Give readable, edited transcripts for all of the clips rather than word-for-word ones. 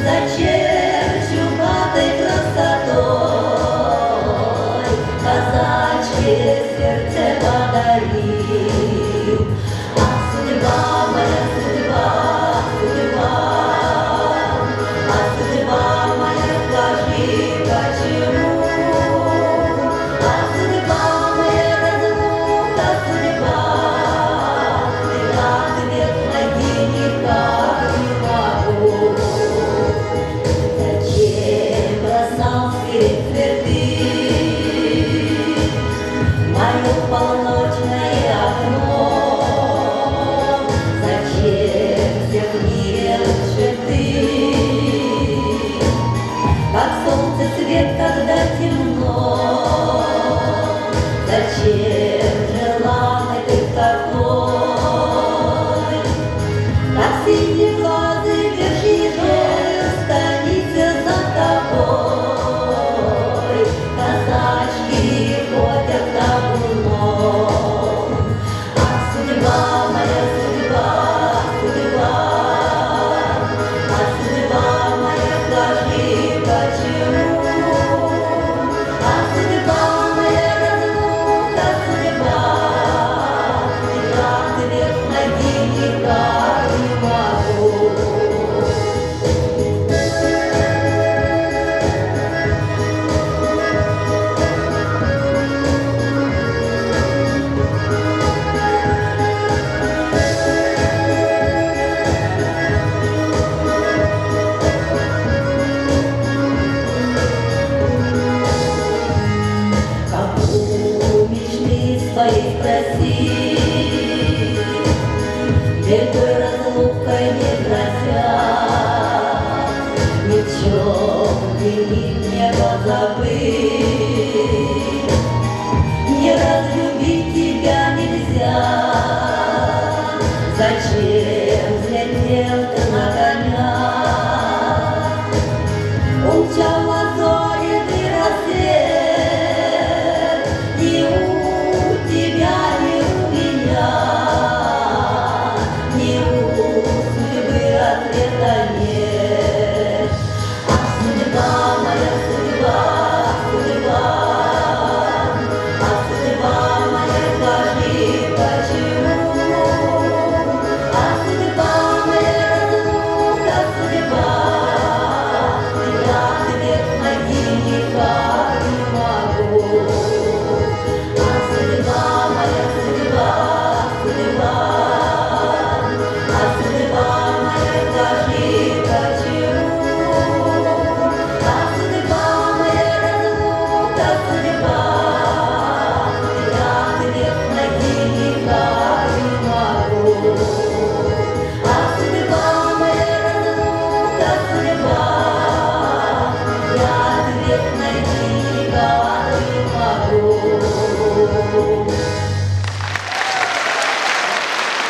Зачем чуматой красотой казачье сердце подарил? Ах, судьба моя, судьба, судьба, ах, судьба моя, скажи, почему? Ах, судьба моя, разлука, судьба, ты ответ найти никак не могу. Зачем бросал цветы мое полночное окно? Зачем всех в мире лучше ты? Как солнце свет, когда темно. Зачем желанный ты такой? Как синеглазый вержи станицы за тобой. Казачки ходят табуном. Ах, судьба моя, судьба, судьба, ах, судьба моя, скажи, почему? Ах, судьба моя, разлука, судьба, я ответ найти никак не могу. Кому мечты свои спроси, бедой разлукой не грозят, ни в чем винить не позабыть, не разлюбить тебя нельзя. Зачем взлетел ты на коня? Умчал лазоревый рассвет, ни у тебя, ни у меня, ни у судьбы ответа нет. Ах, судьба моя, судьба, судьба, ах, судьба моя, скажи, почему? Ах, судьба моя, разлука, судьба, я ответ найти никак не могу. Ах, судьба моя, судьба, судьба, ах, судьба моя, скажи, почему? Ах, судьба моя, разлука, судьба, я ответ найти никак не могу. Ах, судьба моя, разлука, судьба, я ответ найти никак не могу.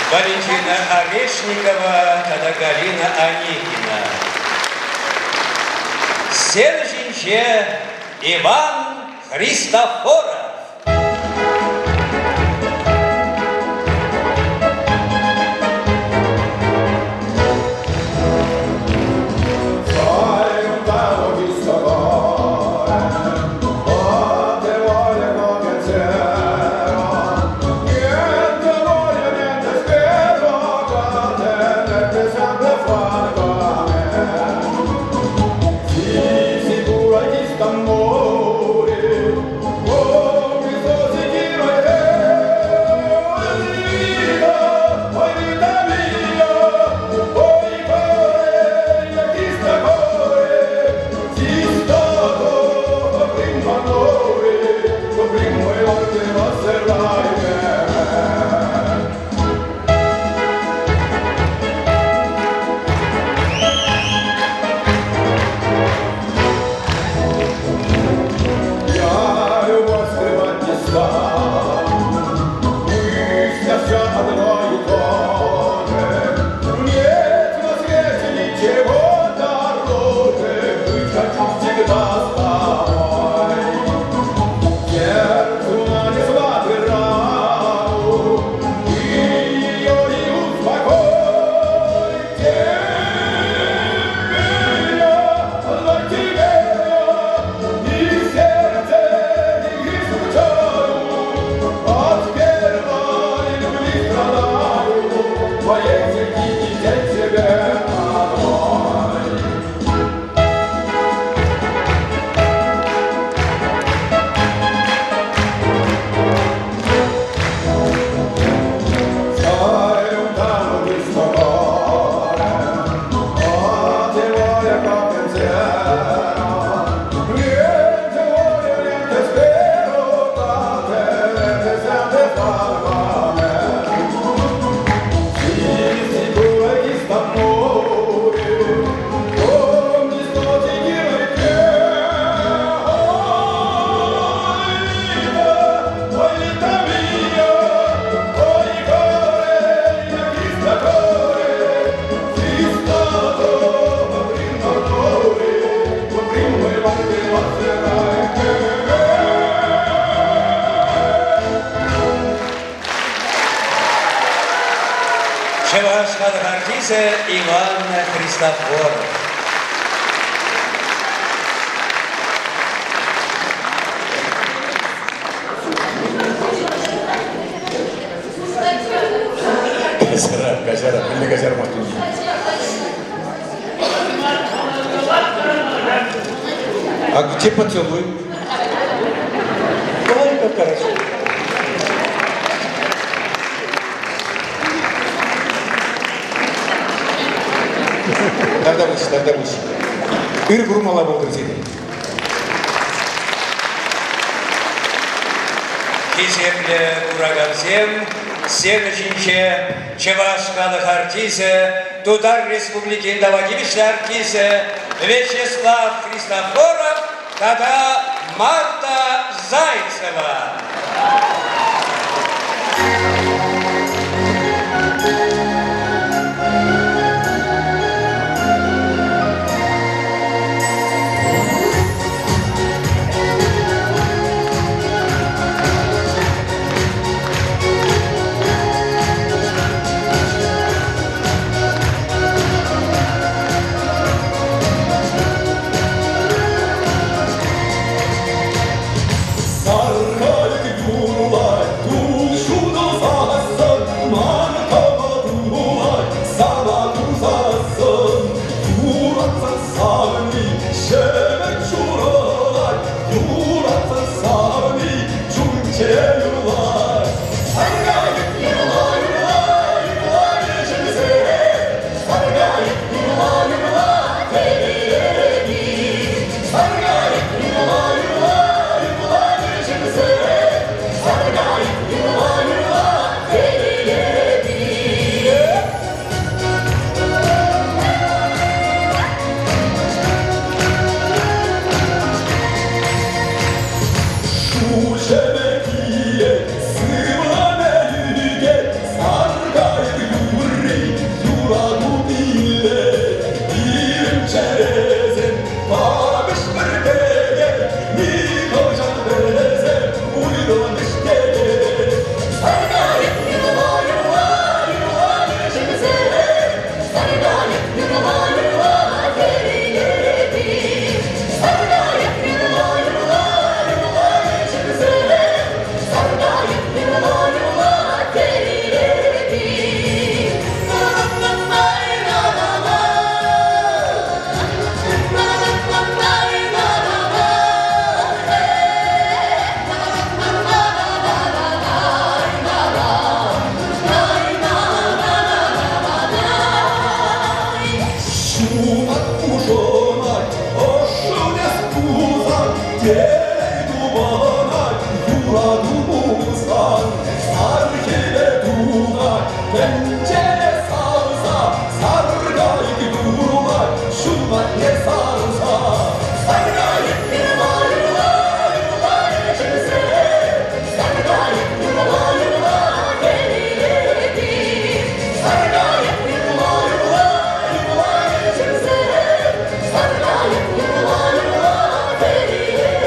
Валентина Орешникова тата Галина Аникина. Сцена ҫинче Иван Христофоров. артисчӗ Иван Христофоров. Каҫарар, каҫарар, мӗнле каҫарма А где поцелуй? Ой, как хорошо. Тавтапуҫ, тавтапуҫ. Ыр курмалла пултӑр сире. Хисеплӗ куракансем, сцена ҫинче Чӑваш халӑх артисчӗ, Тутар Республикин тава тивӗҫлӗ артисчӗ Вячеслав Христофоров тата Марта Зайцева. Саркайӑк юрлать, тул ҫутӑлсассӑн, ман кӑмӑл тулать, сана курсассӑн. Юратсан савни ҫӗмӗрт ҫурӑлать, юратсан савни чун-чӗре юрлать. Саркайӑк юрла, юрла, юрла ешӗлсе, саркайӑк юрла, юрла, телейли. Саркайӑк юрла, юрла, юрла ешӗлсе, саркайӑк юрла, юрла, телейли. Шуҫӑмӗ сывлӑмӗ ӳкет, саркайӑк юрри юрату пиллет. Пирӗн чӗресем парӑҫ пӗр пекех, нихӑҫан вӗсем уйрӑлмӗҫ текех. Саркайӑк юрла, юрла, юрла ешӗлсем, саркайӑк юрла, юрла телейлӗ Саркайӑк юрла, юрла, юрла ешӗлсем, саркайӑк юрла, юрла телейлӗ Ҫунат пушӑнать, ӑшшӑн эс пулсан, телей тупӑнать, юрату пулсан, сар хӗвел тухать, тӗнчене сарса, саркайӑк юрлать, ҫунатне сарса. Саркайӑк юрла, юрла, юрла ешӗлсе, саркайӑк юрла, юрла, телейлӗ Саркайӑк юрла, юрла, юрла ешӗлсе, саркайӑк юрла, юрла, телейлӗ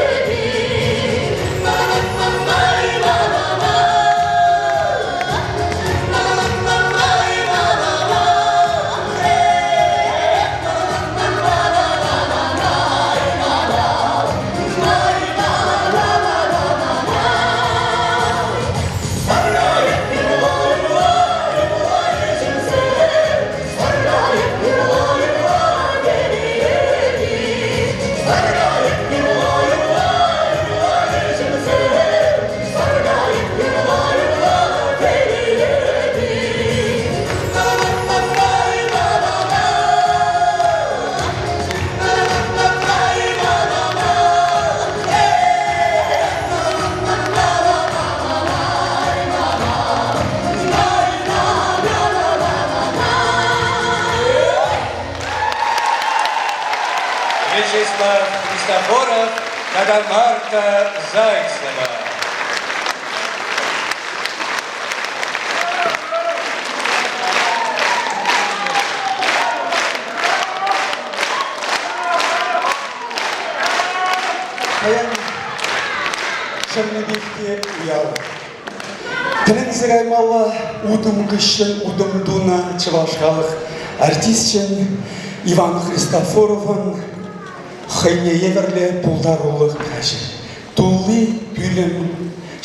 Вячеслав Христофоров тата Марта Зайцева. Паян чӑннипех те уяв. Тӗлӗнсе каймалла утӑм хыҫҫӑн утӑм тунӑ чӑваш халӑх. артисчӗн Иван Христофоровӑн хӑйне евӗрлӗ пултарулӑх каҫӗ. Тулли пӳлӗм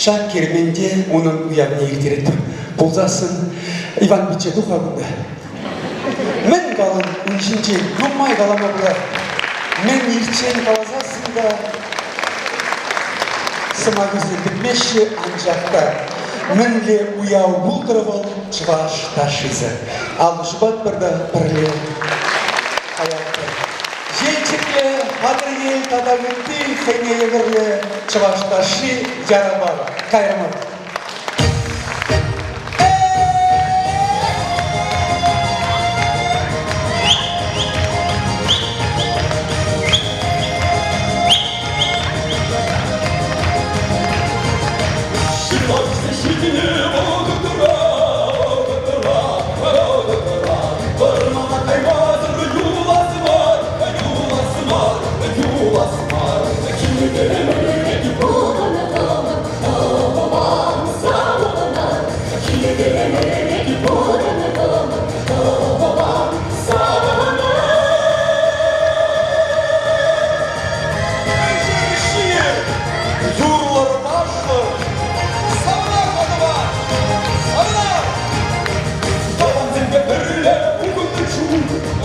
ҫак керменте унӑн уявне ирттеретпӗр. Пулсассӑн Иван пичче туха кунта. Мӗн калӑн ун ҫинчен нумай калама пулать. Мӗн ирччен каласассӑн та сӑмахӗсем пӗтмеҫҫӗ, анчах та мӗнле уяв пултӑр вӑл чӑваш ташшисӗр. Алӑ ҫупатпӑр та пӗрле каятпӑр. Елчӗклӗ, Патӑрьел тата ытти хӑйне евӗрлӗ чӑваш ташши ярапа кайрӑмӑр. Ҫитӗнӳ вӑхӑтра, вӑхӑтра, вӑхӑтра вӑрмана каймасӑр юлас мар, юлас мар, юлас мар. Килӗрен Юрлӑр, ташлӑр, савӑнар ватӑпа, савӑнар! Тӑвансемпе пӗрле пухӑннӑ чух,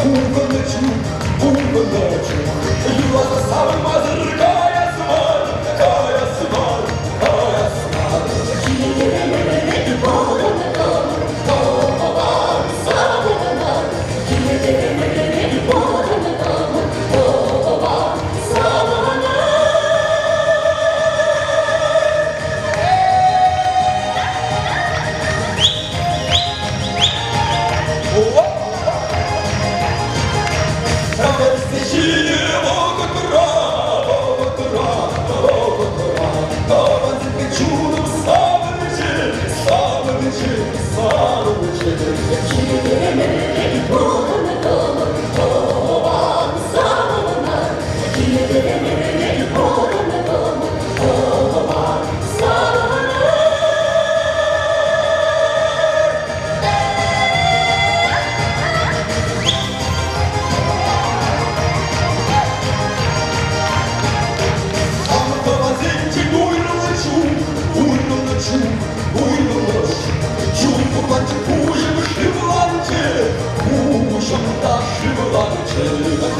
пухӑннӑ чух, пухӑннӑ чух юрласа савӑнмасӑр каяс мар, каяс мар, каяс мар. Чунӑм савӑнчӗ, савӑнчӗ, савӑнчӗ. Тӑвансенчен уйрӑлнӑ чух, уйрӑлнӑ чух, уйрӑлнӑ чун хурланчӗ, пуҫӑм шывланчӗ, пуҫӑм та шывланчӗ.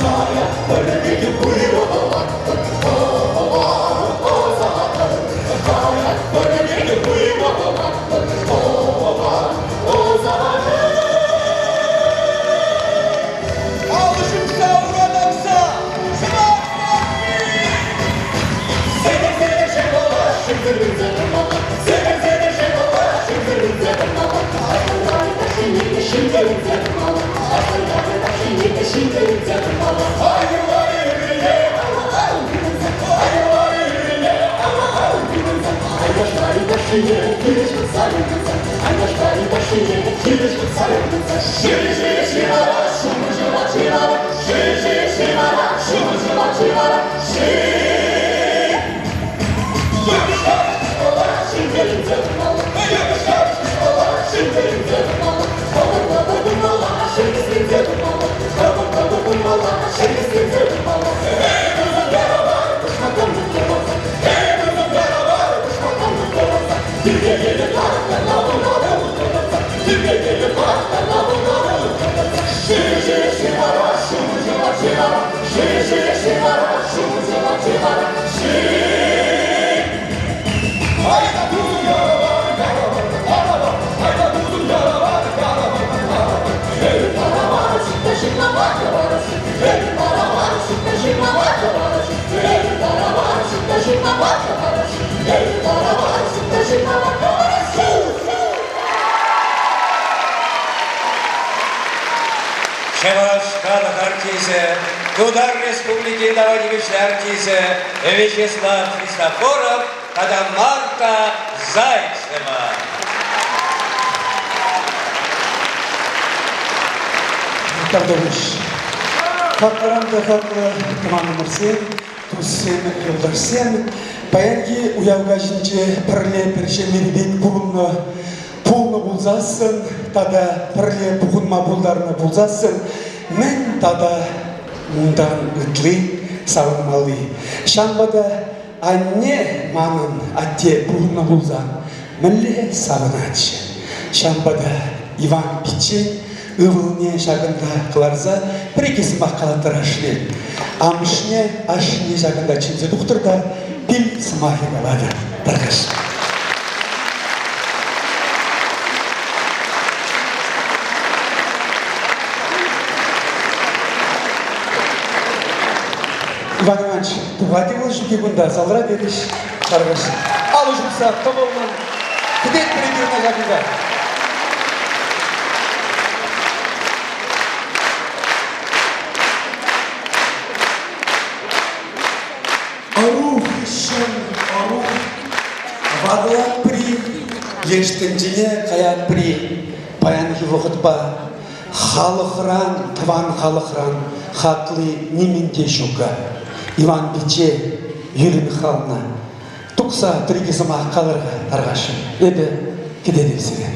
Кая пӗрре пырӑлать, Алӑ ҫупса ура тапса чӑваш Чӑваш халӑх артисчӗ, Тутар Республикин тава тивӗҫлӗ артисчӗ Вячеслав Христофоров тата Марта Зайцева. Тавтапуҫ. Хаклӑран та хаклӑ тӑванӑмӑрсем, туссем, юлташсем, паянхи уяв каҫӗнче пӗрле пӗр ҫемьери пек пурӑннӑ. Пулнӑ пулсассӑн тата пӗрле пухӑнма пултарнӑ пулсассӑн мӗн тата унтан ытли савӑнмалли. Ҫавӑнпа та анне манӑн атте пурӑннӑ пулсан мӗнле савӑнатчӗ. Ҫавӑнпа та Иван пиччен ывӑлне ҫакӑнта кӑларса пӗр-икӗ сӑмах калаттарасшӑн. Амӑшне, ашшӗне ҫакӑнта чӗнсе тухтӑр та пил сӑмахӗ калатӑр. Тархас. Иван Иванович, тухать-и вӑл ҫук-и кунта, залра терӗҫ. Тархас. Алӑ ҫупса тӑвӑллӑн кӗтетпӗр эпир ӑна ҫакӑнта. Ӑру хыҫҫӑн ӑру ватӑлатпӑр-и, леш тӗнчене каятпӑр-и паянхи вӑхӑтпа халӑхран, тӑван халӑхран хакли нимӗн те ҫук-ха. Иван пичче Юрий Михайловна тухса пӗр-икӗ сӑмах калӑр-ха тархасшӑн. Эпӗ кӗтетӗп сире.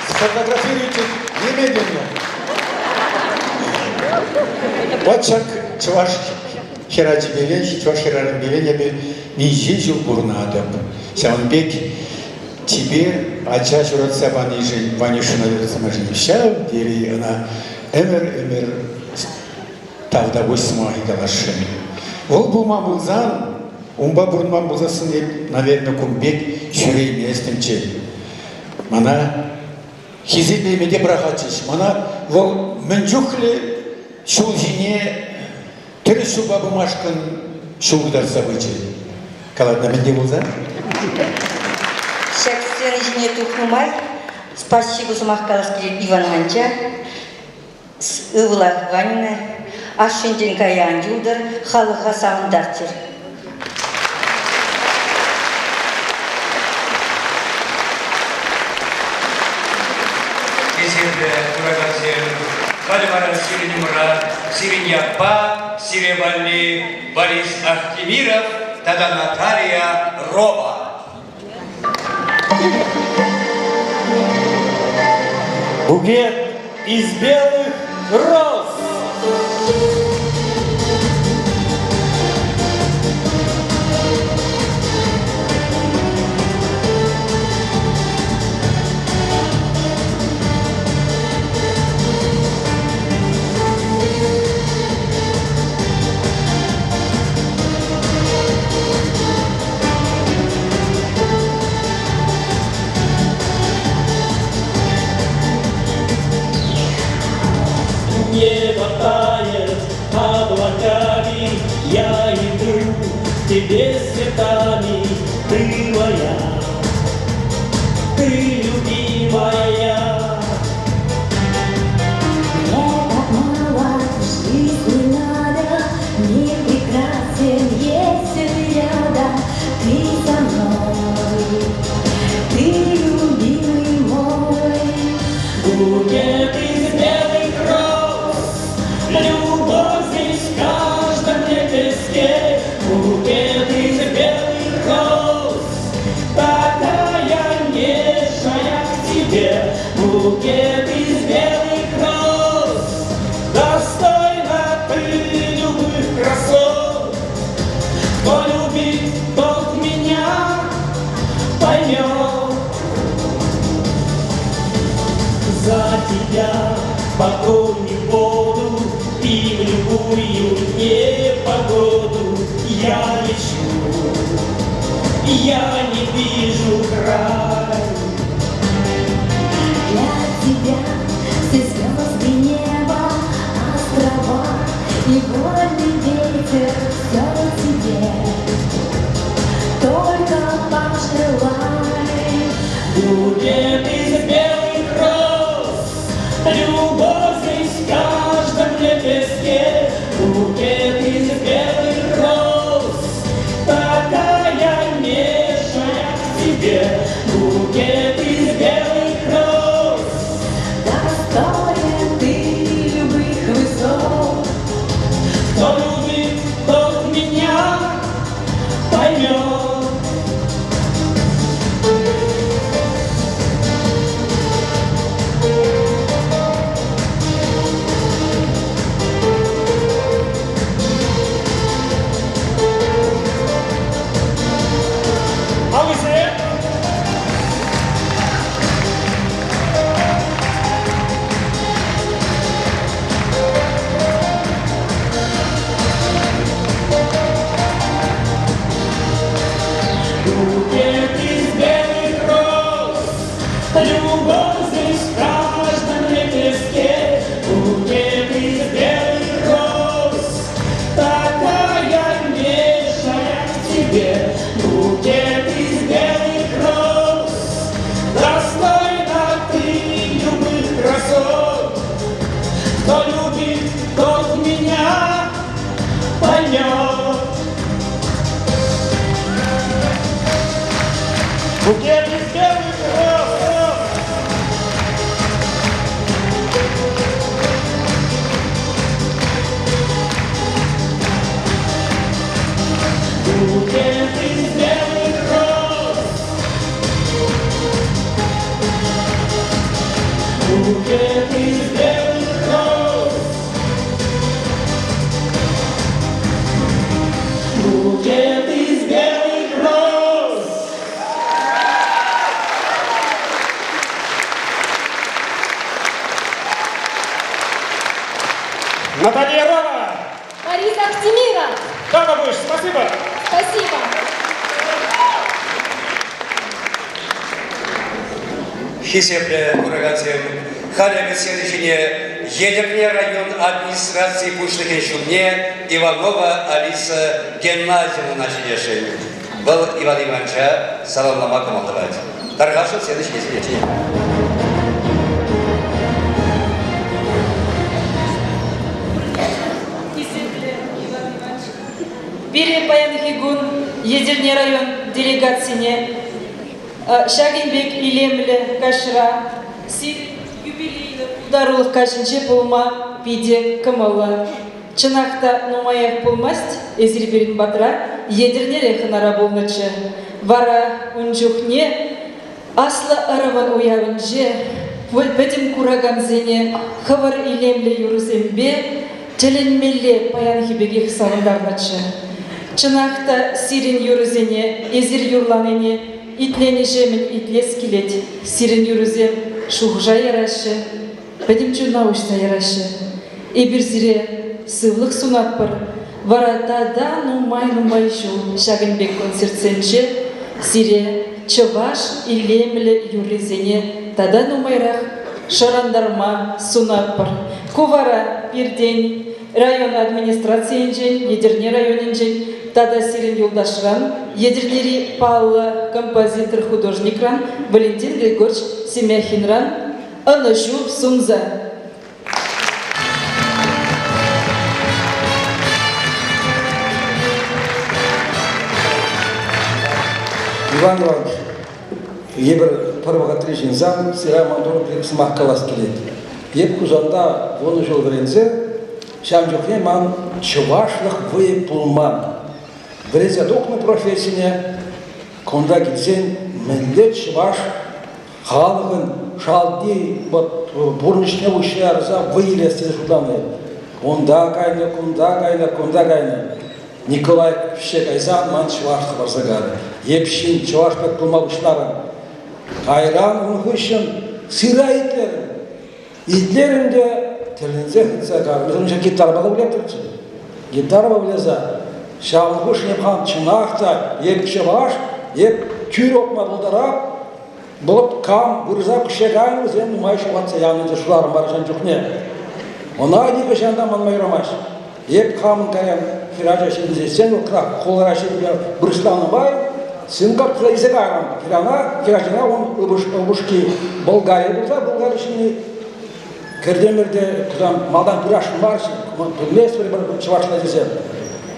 Сфотографируйте немедленно. Вот ҫак чӑваш хӗрачипеле, чӑваш хӗрарӑмпеле эпӗ миҫе ҫул пурӑнатӑп. Ҫавӑн пек чипер ача ҫуратса панишӗн, Ванюшӑна юратса панишӗн ҫав тери ӑна ӗмӗр-ӗмӗр тавтапуҫ сӑмахӗ каласшӑн. Вӑл пулман пулсан, унпа пурӑнман пулсассӑн эп, наверное, кун пек ҫӳрейместӗмччӗ. Мана хисеплеме те пӑрахатчӗҫ. Мана вӑл мӗн чухлӗ ҫул ҫине тӗрӗс ҫулпа пымашкӑн ҫул кӑтартса пычӗ. Калатна мӗнле пулсан? Ҫак сцена ҫине тухнӑ май спасибо сӑмах калас килет Иван Ивановича, ывӑла Ванина, ашшӗнчен кая ан юлтӑр, халӑха савӑнтарччӑр. Хисеплӗ куракансем, халӗ вара сирӗн умра, сирӗн ятпа, сире валли Борис Ахтимиров тата Наталья Роба. Букет из белых роз. Небо тает облаками, я иду к тебе с цветами, ты моя, ты любимая. Мне так мало в жизни надо, мир прекрасен, если ты рядом, ты со мной, ты любимый мой. Букет из белых роз, любовь здесь в каждом лепестке. Букет из белых роз, такая нежная к тебе. Букет из белых роз, достойна ты любых красот. Кто любит, тот меня поймет. За тебя покой не буду и в любую непогоду я лечу. Я не вижу край. Для тебя все звезды неба, острова и вольный ветер, все тебе. Только пожелай. Букет из белых роз, любовь здесь в каждом лепестке. Букет из белых роз, такая нежная к тебе. тот меня поймет. Букет из белых роз. Букет из белых роз. Букет из белых роз. Букет из белых роз. Наталья Рова! Борис Ахтимиров! Дана Буш, спасибо! Спасибо! Хисеплӗ куракансем, халӗ сцена ҫине Етӗрне район администраци пуҫлӑхӗн ҫумне Иванова Алиса Геннадьевнӑна чӗнесшӗн. Вӑл Иван Ивановича саламлама кӑмӑл тӑвать. Тархасшӑн сцена ҫине сӗнет. Хисеплӗ Иван Иванович, пире паянхи кун Етӗрне район делегацине Ҫакӑн пек илемлӗ каҫра сирӗн юбилейлӑ пултарулӑх каҫӗнче пулма питӗ кӑмӑллӑ. Чӑнах та нумаях пулмасть эсир пирӗн патра Етӗрнере хӑнара пулнӑччӗ. Вара ун чухне аслӑ ӑрӑвӑн уявӗнче пӗтӗм куракансене хӑвӑр илемлӗ юрӑсемпе тӗлӗнмелле паянхи пекех савӑнтарнӑччӗ. Чӑнах та сирӗн юрӑсене эсир юрланине итленӗҫемӗн итлес килет. Сирӗн юрӑсем шухӑша яраҫҫӗ, пӗтӗм чуна уҫса яраҫҫӗ. Эпир сире сывлӑх сунатпӑр. Вара тата нумай-нумай ҫул ҫакӑн пек концертсенче сире чӑваш илемлӗ юррисене тата нумайрах шӑрантарма сунатпӑр. Ку вара пиртен, район администрацийӗнчен, Етӗрне районӗнчен тата сирӗн юлташран, Етӗрнери паллӑ композитор-художникран Валентин Григорьевич Семяхинран ӑнӑҫу сунса. Иван Иванович, эпир пӗр вӑхӑтри ҫынсам сира ман пек сӑмах калас килет. Эп Хусанта вунӑ ҫул вӗренсе, ҫав чухне ман чӑвашлӑх вӑйӗ пулман. Вӗренсе тухнӑ профессине кунта килсен мӗнле чӑваш халӑхӑн шалти вот пурнӑҫне уҫса ярса вӑй илес тесе шутланӑ. Унта кайнӑ, кунта кайнӑ, кунта кайнӑ. Николай ӗҫе кайсан ман чӑваш хӑпарса кайрӗ. Эп ҫын чӑваш пек пулма пуҫларӑм. Кайран ун хыҫҫӑн сыра итлерӗм. Итлерӗм те тӗлӗнсе хытса кайрӑм. Вӗсем гитарӑпа та вылятӑрччӗ. Гитарӑпа выляса ҫавӑн хушшине хам чӑнах та эп чӑваш, эп тӳрӗ утма пултарап, Вот кам вырӑса кӗҫҫе кайнӑ, вӗсем нумай ҫухатса янӑ тесе шутларӑм вара чухне. Ӑна нихӑҫан та манма юрамасть. Эп хамӑн каян хӗрача ҫитӗнсен вӑхӑтра хулара ҫитнӗ вырӑсланӑ май сын картса илсе кайрӑм. Хӗрана, хӗрачана ун упӑшки Болгария пулса, Болгари ҫынни Кӗртӗмӗр те малтан пырасшӑн мар, пӗлместпӗр чӑвашла тесе.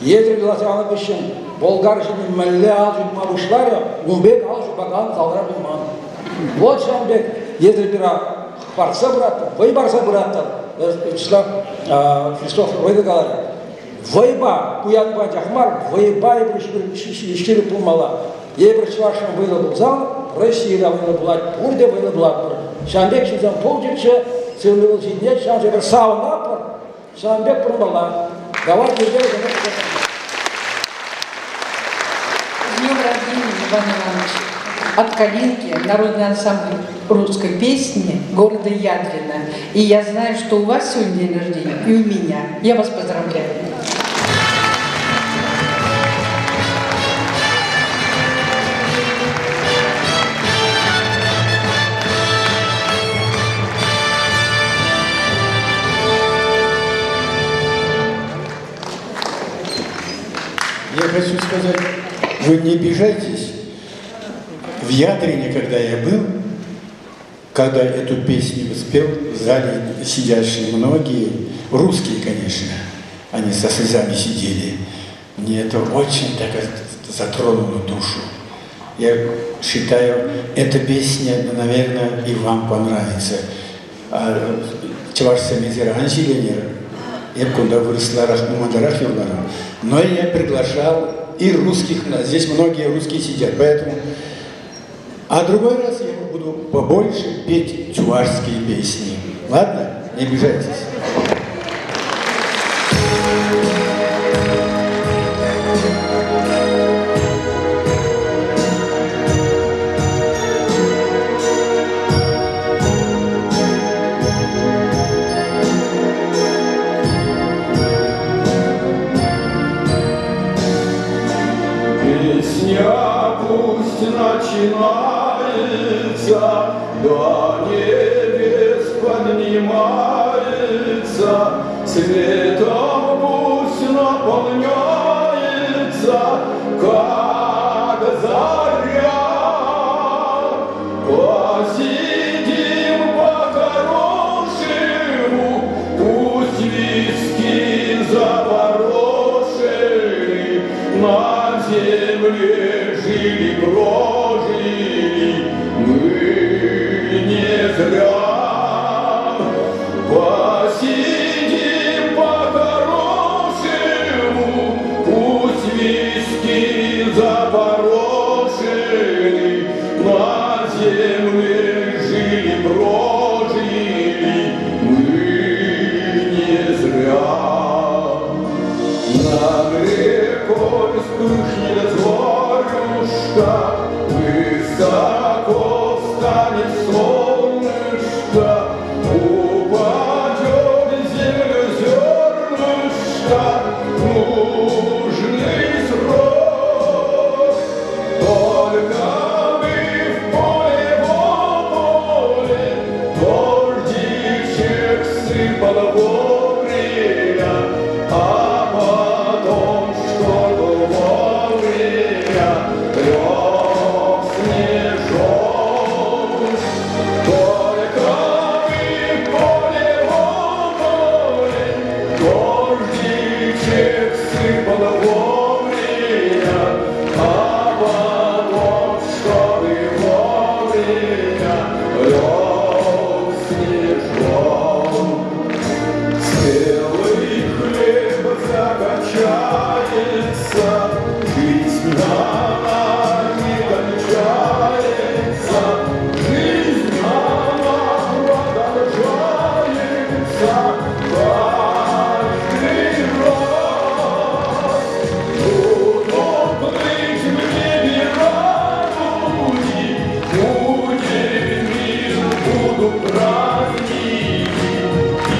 Етӗр каласа янӑ хыҫҫӑн болгар ҫынни мӗнле ал ҫупма пуҫларӗ, ун пек ал ҫупакан залра пулман. Вот ҫавӑн пек Етӗр пыра хӑпартса пыратӑр, вӑй парса пыратӑр. Вячеслав Христофор вӑйлӑ каларӗ. Вӑйпа, пуянпа анчах мар, вӑйпа эпир ҫирӗп пулмалла. Эпир чӑвашӑн вӑйлӑ пулсан, Россия та вӑйлӑ пулать, пурте вӑйлӑ пулатпӑр. Ҫавӑн пек ҫынсем пулчӗччӗ, сывлӑх ҫитет, ҫавӑн пек савӑнатпӑр, ҫавӑн пек пурӑнмалла. Давайте С днем рождения, Иван Иванович! От Калинки, народный ансамбль русской песни города Ядрина. И я знаю, что у вас сегодня день рождения, и у меня. Я вас поздравляю. Я хочу сказать, вы не обижайтесь. В Ядрине, когда я был, Когда эту песню спел, в зале сидящие многие, русские, конечно, они со слезами сидели. Мне это очень так затронуло душу. Я считаю, эта песня, наверное, и вам понравится. Чӑвашсем эсир ан ҫиленӗр, эп кунта вырӑсларах, нумайтарах юрларӑм. Но я приглашал и русских, здесь многие русские сидят, поэтому... А другой раз я буду побольше петь чувашские песни. Ладно? Не обижайтесь. Песня пусть начинается, до небес поднимается, светом пусть наполняется, как заря. Посидим по-хорошему, пусть виски запорошили, на земле жили, прожили, мы не зря. Посидим по-хорошему, пусть виски запорошили, на земле жили, прожили, мы не зря. Над рекой вспыхнет зорюшка, высоко встанет солнышко, упадет в землю зернышко, нужный срок. Только бы в поле, в поле дождичек сыпал вовремя, а потом, чтобы вовремя лег снежок. Только бы в поле, в поле дождичек сыпал вовремя, а потом, чтобы вовремя лег снежок. Спелый хлеб закачается, жизнь она не кончается, жизнь она продолжается каждый раз. Будут плыть в небе радуги, будет мир, будут праздники, и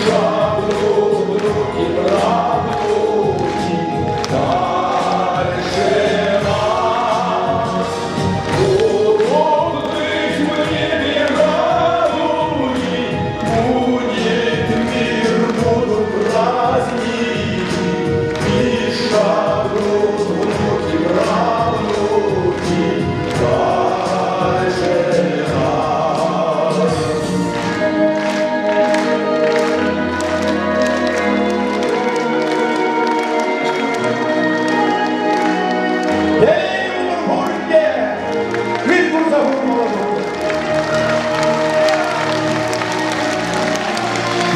шагнут внуки, правнуки дальше нас. Будут плыть в небе радуги, будет мир, будут праздники, и шагнут внуки, правнуки дальше нас. Телей пултӑр пурте! Кил курса пурӑнмалла пултӑр!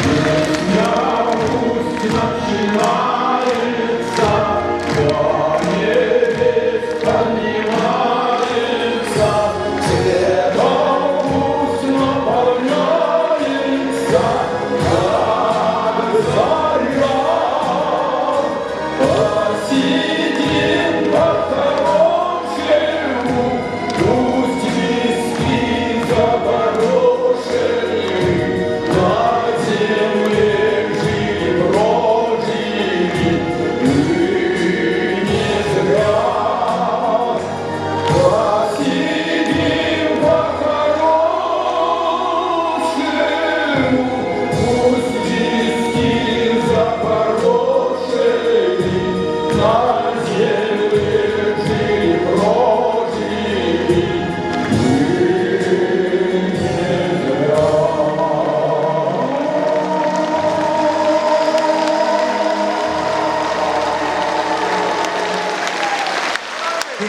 Песня пусть начинается, до небес поднимается, светом пусть наполняется, как заря. Посидим по-хорошему, пусть виски запорошили, на земле жили, прожили, мы не зря. Посидим по-хорошему, пусть виски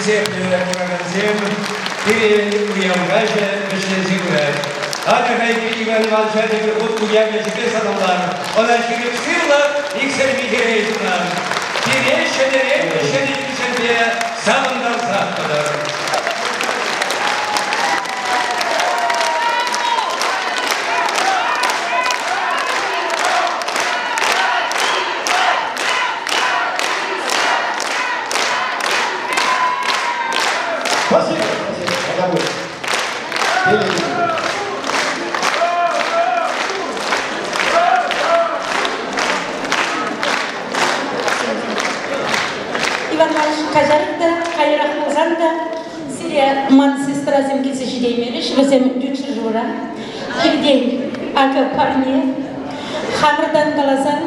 Хисеплӗ куракансем, пирӗн уяв каҫӗ вӗҫленсе пырать. Атя-ха Иван Ивановича тепӗр хут уяв ячӗпе саламлар. Ӑна ҫирӗп сывлӑх, иксӗлми телей сунар. Пире ҫӗнӗрен ҫӗнӗ ҫынсемпе савӑнтарсах тӑтӑр. Спасибо, спасибо. Иван Иванович, каҫарӑр та, каярах пулсан та, сире ман сестрасем килсе ҫитеймерӗҫ, вӗсем ют ҫӗршывра. Килтен акӑ парне. Хамӑртан каласан,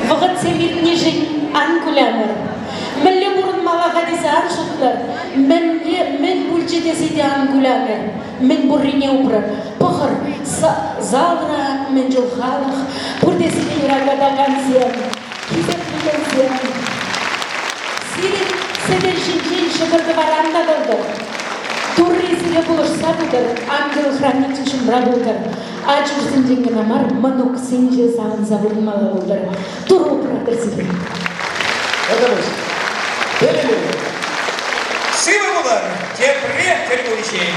Вӑхӑтсем иртнишӗн ан кулянӑр. Мӗнле пурӑнмалла-ха тесе ан шутлӑр. Мӗнле, мӗн пулчӗ тесе те ан кулянӑр. Мӗн пуррине упрӑр. Пӑхӑр, залра мӗн чул халӑх, пурте сире юратакансем, хисеплекенсем. Сирӗн сӗтел ҫинчен ҫӑкӑр-тӑвар ан татӑлтӑр. Турри сире пулӑшса пытӑр, ангел-хранитель ҫумра пултӑр. Ачӑрсенчен кӑна мар, мӑнуксенче савӑнса пурӑнмалла пултӑр. Турӑ упратӑр сире. Сывӑ пулӑр, тепре тӗл пуличчен.